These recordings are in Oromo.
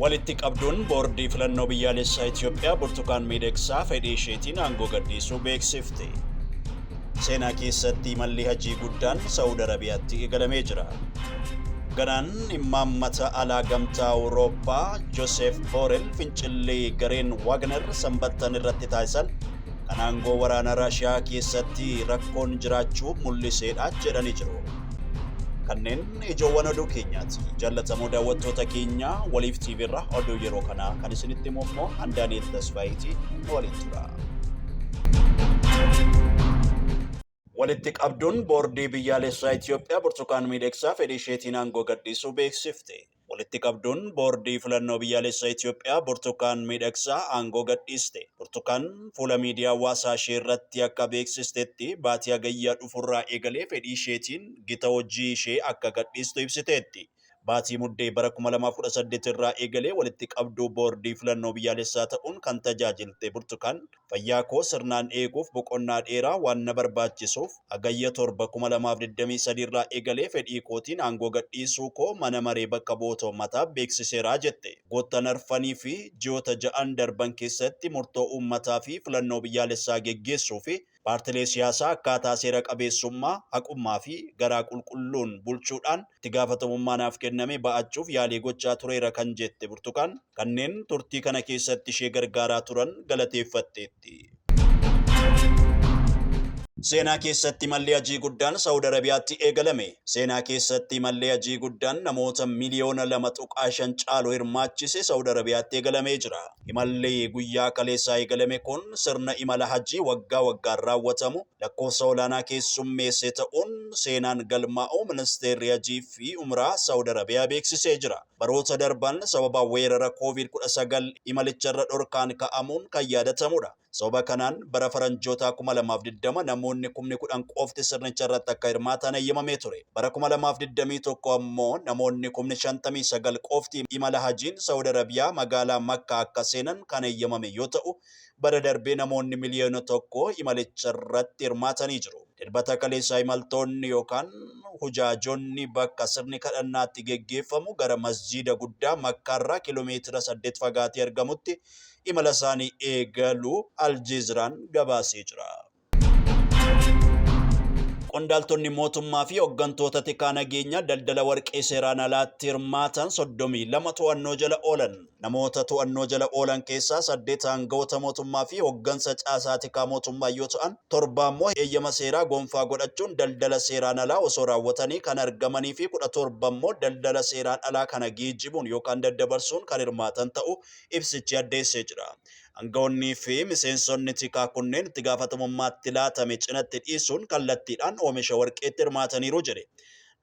Walitti qabduun boordii filannoo biyyaalessaa Itoophiyaa Burtukaan Miidhagsaa fedhii isheetiin aangoo gadhiisuu beeksifte. Seenaa keessatti imalli hajii guddaan Saawud Arabiyaatti eegalamee jira. Ganaan imaammata alaa gamtaa Awurooppaa Joosef Boorel fincilli gareen Waagner sanbattan irratti taasisan kan aangoo waraana Raashiyaa keessatti rakkoon jiraachuu mul'iseedha jedhanii jiru. Kanneen ijoowwan oduu keenyaati. Jaallatamoo daawwattoota keenya Waliif TV irraa oduu yeroo kanaa kan isinitti himu immoo an Daani'el Tasfaayiiti nu waliin tura. Walitti qabduun boordii biyyaalessaa Itoophiyaa Burtukaan Miidhagsaa fedhii isheetiin aangoo gadhiisuu beeksifte. Walitti qabduun boordii filannoo biyyaalessaa Itoophiyaa Burtukaan Miidhagsaa aangoo gadhiiste. Burtukaan fuula miidiyaa hawaasaa ishee irratti akka beeksistetti baatii hagayyaa dhufurraa eegalee fedhii isheetiin gita hojii ishee akka gadhiistu ibsiteetti. Baatii Muddee bara 2018 irraa eegalee walitti qabduu boordii filannoo biyyaalessaa ta'uun kan tajaajilte Burtukaan, fayyaa koo sirnaan eeguuf boqonnaa dheeraa waan na barbaachisuuf Hagayya 7, 2023 irraa eegalee fedhii kootiin aangoo gadhiisuu koo mana maree bakka bu'oota uummataaf beeksiseera jette. Waggoottan arfanii fi ji'oota ja'an darban keessatti murtoo uummataa fi filannoo biyyaalessaa geggeessuu fi Paartilee siyaasaa akkaataa seera qabeessummaa, haqummaa fi garaa qulqulluun bulchuudhaan itti gaafatamummaa naaf kenname ba'achuuf yaalii gochaa tureera kan jette Burtukaan, kanneen turtii kana keessatti ishee gargaaraa turan galateeffatteetti. Seenaa keessatti imalli hajii guddaan Sa'ud Arabiyaatti eegalame. Seenaa keessatti imalli hajii guddaan namoota miliyoona 2.5 caalu hirmaachise Sa'ud Arabiyaatti eegalamee jira. Imalli guyyaa kaleessaa eegalame kun sirna imala Hajjii waggaa waggaan raawwatamu lakkoofsa olaanaa keessummeesse ta'uun seenaan galmaa'uu Ministeerri Hajii fi Umraa Saa'ud Arabiyaa beeksisee jira. Baroota darban sababa weerara Covid 19 imalicharra dhorkaan ka'amuun kan yaadatamudha. Sababa kanaan bara Faranjootaa 2020 namoonni kumni 10 qofti sirnicharratti akka hirmaatan eeyyamamee ture. Bara 2021 ammoo namoonni kumni 59 qofti imala Hajiin Sa'ud Arabiyaa magaalaa Makkaa akka seenan kan eeyyamame yoo ta'u, bara darbe namoonni miliyoona 1 imalicharratti hirmaatanii jiru. Dilbata kaleessaa imaltoonni yookaan hujaajonni bakka sirni kadhannaatti geggeeffamu gara Masjiida guddaa Makkaarraa kiiloomeetira 8 fagaatee argamutti imala isaanii eegaluu Aljeeziraan gabaasee jira. Qondaaltonni mootummaa fi hoggantoota tikaa nageenyaa daldala warqee seeraan alaatti hirmaatan 32 to'annoo jala oolan. Namoota to'annoo jala oolan keessaa 8 aanga'oota mootummaa fi hoggansa caasaa tikaa mootummaa yoo ta'an, 7 ammoo eeyyama seeraa gonfaa godhachuun daldala seeraan alaa osoo raawwatanii kan argamanii fi 17 ammoo daldala seeraan alaa kana geejjibuun yookaan daddabarsuun kan hirmaatan ta'uu ibsichi addeessee jira. Angawoonnii fi miseensonni tikaa kunneen itti gaafatamummaa itti laatame cinatti dhiisuun kallattiidhaan oomisha warqeetti hirmaataniiru jedhe.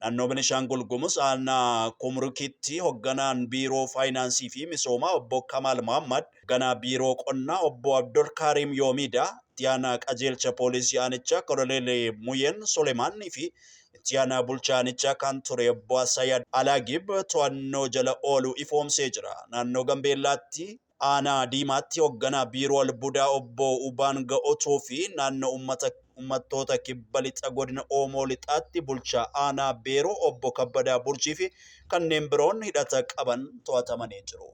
Naannoo Benishaangul Gumuz aanaa Kumrukitti hogganaan Biiroo Faayinaansii fi Misoomaa obbo Kamaal Mohaammad, hogganaa Biiroo Qonnaa obbo Abdulkaariim Yoomiidaa, itti aanaa qajeelcha poolisii aanichaa Koloneel Muyeen Sulemaan fi Itti aanaa bulchaa aanichaa kan ture obbo Asayaad Alaagib to'annoo jala ooluu ifoomsee jira. Naannoo Gambeellaatti aanaa Diimaatti hogganaa Biiroo Albuudaa obbo Ubaan Ga'otoo fi naannoo uummata uummattoota Kibba Lixa godina Oomoo Lixaatti bulchaa aanaa Beeroo obbo Kabbadaa Burjii fi kanneen biroon hidhata qaban to'atamanii jiru.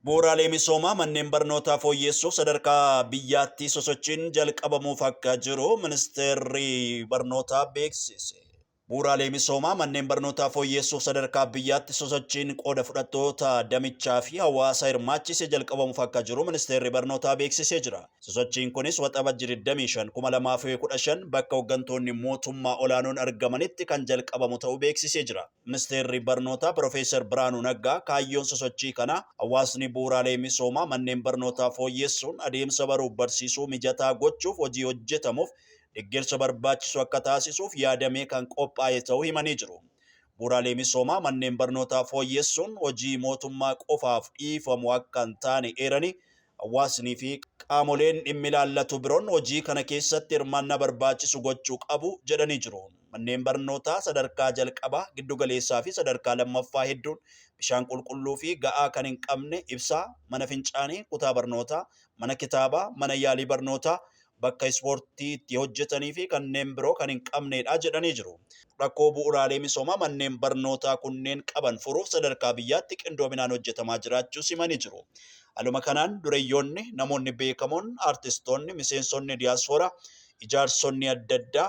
Bu'uuraalee misoomaa manneen barnootaa fooyyeessuuf sadarkaa biyyaatti sosochiin jalqabamuuf akka jiru ministeerri barnootaa beeksise. Bu'uuraalee misoomaa manneen barnootaa fooyyeessuuf sadarkaa biyyaatti sosochiin qooda fudhattoota damichaa fi hawaasa hirmaachise jalqabamuuf akka jiru ministeerri barnootaa beeksisee jira. Sosochiin kunis Waxabajji 25, 2015 bakka hoggantoonni mootummaa olaanoon argamanitti kan jalqabamu ta'uu beeksisee jira. Ministeerri Barnootaa Pirofeesar Birhaanuu Naggaa kaayyoon sosochii kanaa hawaasni bu'uuraalee misoomaa manneen barnootaa fooyyessuun adeemsa baruuf barsiisuu mijataa gochuuf hojii hojjetamuuf deggersa barbaachisu akka taasisuuf yaadamee kan qophaa'e ta'uu himanii jiru. Bu'uuraalee misoomaa manneen barnootaa fooyyessuun hojii mootummaa qofaaf dhiifamu akka hin taane eeranii, hawaasnii fi qaamoleen dhimmi ilaallatu biroon hojii kana keessatti hirmaannaa barbaachisu gochuu qabu jedhanii jiru. Manneen barnootaa sadarkaa jalqabaa, giddugaleessaa fi sadarkaa lammaffaa hedduun bishaan qulqulluu fi ga'aa kan hin qabne, ibsaa, mana fincaanii, kutaa barnootaa, mana kitaabaa, mana yaalii barnootaa, bakka ispoortii itti hojjetanii fi kanneen biroo kan hin qabnedha jedhanii jiru. Rakkoo bu'uuraalee misoomaa manneen barnootaa kunneen qaban furuuf sadarkaa biyyaatti qindoominaan hojjetamaa jiraachuu himanii jiru. Haaluma kanaan dureeyyoonni, namoonni beekamoon, aartistoonni, miseensonni diyaaspooraa, ijaarsonni adda addaa,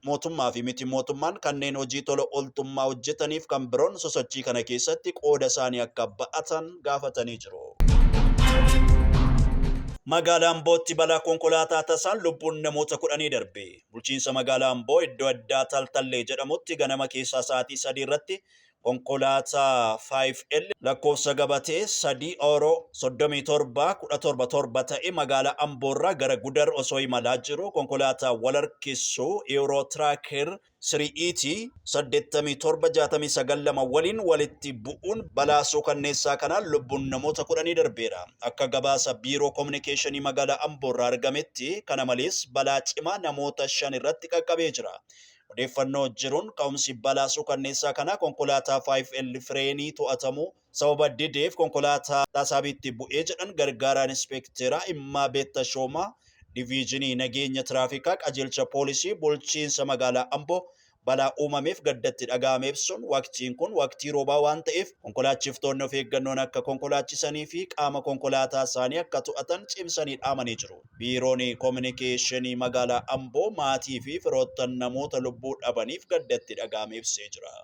mootummaa fi miti mootummaan kanneen hojii tola ooltummaa hojjetaniif kan biroon sosochii kana keessatti qooda isaanii akka ba'atan gaafatanii jiru. Magaalaa Ambootti balaa konkolaataa tasaan lubbuun namoota 10 darbe. Bulchiinsa magaalaa Amboo iddoo addaa Taltallee jedhamutti ganama keessaa sa'aatii 3 irratti konkolaataa 5L lakkoofsa gabatee 3 Oro 37 17 7 ta'e magaalaa Amboorraa gara Gudar osoo imalaa jiru konkolaataa wal harkisu Euro Tracker 3ET 87 69 2 waliin walitti bu'uun balaa suukanneessaa kanaan lubbuun namoota 10 darbeera. Akka gabaasa Biiroo Kominikeeshinii magaalaa Amboorraa argametti kana malees balaa cimaa namoota 5 irratti qaqqabee jira. Odeeffannoo jiruun ka'umsi balaa suukanneessaa kanaa konkolaataa 5L fireenii to'atamuu sababa dideef konkolaataa tasaabiitti bu'ee jedhan gargaaraan Inspeekteraa Immabeet Tashoomaa Diviijinii Nageenya Tiraafikaa Qajeelcha Poolisii Bulchiinsa Magaalaa Amboo balaa uumameef gaddatti dhaga'ame ibsuun waqtiin kun waqtii roobaa waan ta'eef konkolaachiftoonni of eeggannoon akka konkolaachisanii fi qaama konkolaataa isaanii akka to'atan cimsanii dhaamanii jiru. Biiroon Kominikeeshinii Magaalaa Amboo maatii fi firoottan namoota lubbuu dhabaniif gaddatti dhaga'ame ibsee jira.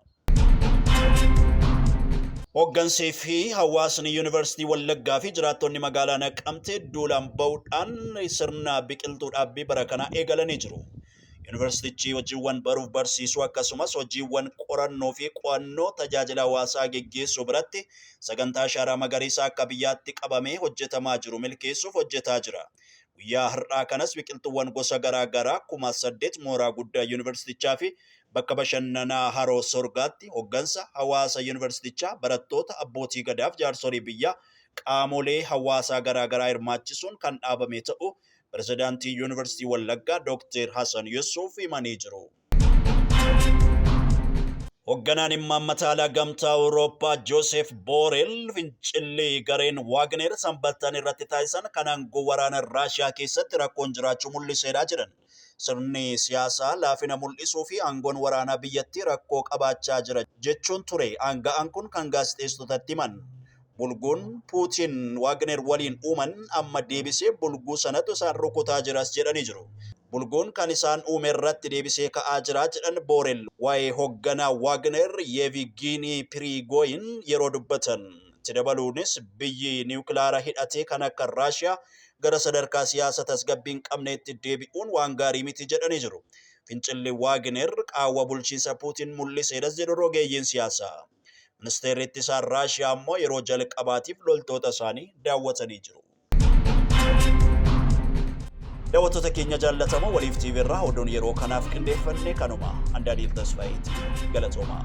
Hooggansii fi hawaasni Yuunivarsiitii Wallaggaa fi jiraattonni magaalaa Naqamtee duulaan ba'uudhaan sirna biqiltuu dhaabbii bara kanaa eegalanii jiru. Yuunivarsiitichi hojiiwwan baruuf barsiisuu akkasumas hojiiwwan qorannoo fi qo'annoo tajaajila hawaasaa geggeessuu biratti sagantaa ashaaraa magariisaa akka biyyaatti qabamee hojjetamaa jiru milkeessuuf hojjetaa jira. Guyyaa har'aa kanas biqiltuuwwan gosa garaa garaa 8,000 mooraa guddaa yuunivarsiitichaa fi bakka bashannanaa Haroo Sorgaatti hooggansa hawaasa yuunivarsiitichaa, barattoota, abbootii gadaaf jaarsolii biyyaa qaamolee hawaasaa garaa garaa hirmaachisuun kan dhaabame ta'uu Pirezidaantii Yuunivarsiitii Wallaggaa Dr. Hasan Yusuf himanii jiru. Hoogganaan imaammata alaa gamtaa Awurooppaa Joosef Boorel fincilli gareen Waagner sanbattan irratti taasisan kan aangoo waraana Raashiyaa keessatti rakkoon jiraachuu mul'iseedha jedhan. Sirni siyaasaa laafina mul'isuu fi aangoon waraanaa biyyattii rakkoo qabaachaa jira jechuun ture aanga'aan kun kan gaazexeessitootatti himan. Bulguun Puutiin Waagner waliin uuman amma deebisee bulguu sanatu isaan rukutaa jiras jedhanii jiru. Bulguun kan isaan uume irratti deebisee ka'aa jira jedhan Boorel waa'ee hoogganaa Waagner Yevigiinii Piriigooyin yeroo dubbatan. Itti dabaluunis biyyi niwukilaara hidhatee kan akka Raashiyaa gara sadarkaa siyaasa tasgabbii hin qabneetti deebi'uun waan gaarii miti jedhanii jiru. Fincilli Waagner qaawwa bulchiinsa Puutiin mul'iseedhas jedhu rogeeyyiin siyaasaa. Ministeerri ittisaa Raashiyaa ammoo yeroo jalqabaatiif loltoota isaanii daawwatanii jiru. Daawwattoota keenya jaallatamoo Waliif TV irraa oduun yeroo kanaaf qindeeffanne kanuma. Andaaniil Tasfaayiiti. Galatoomaa.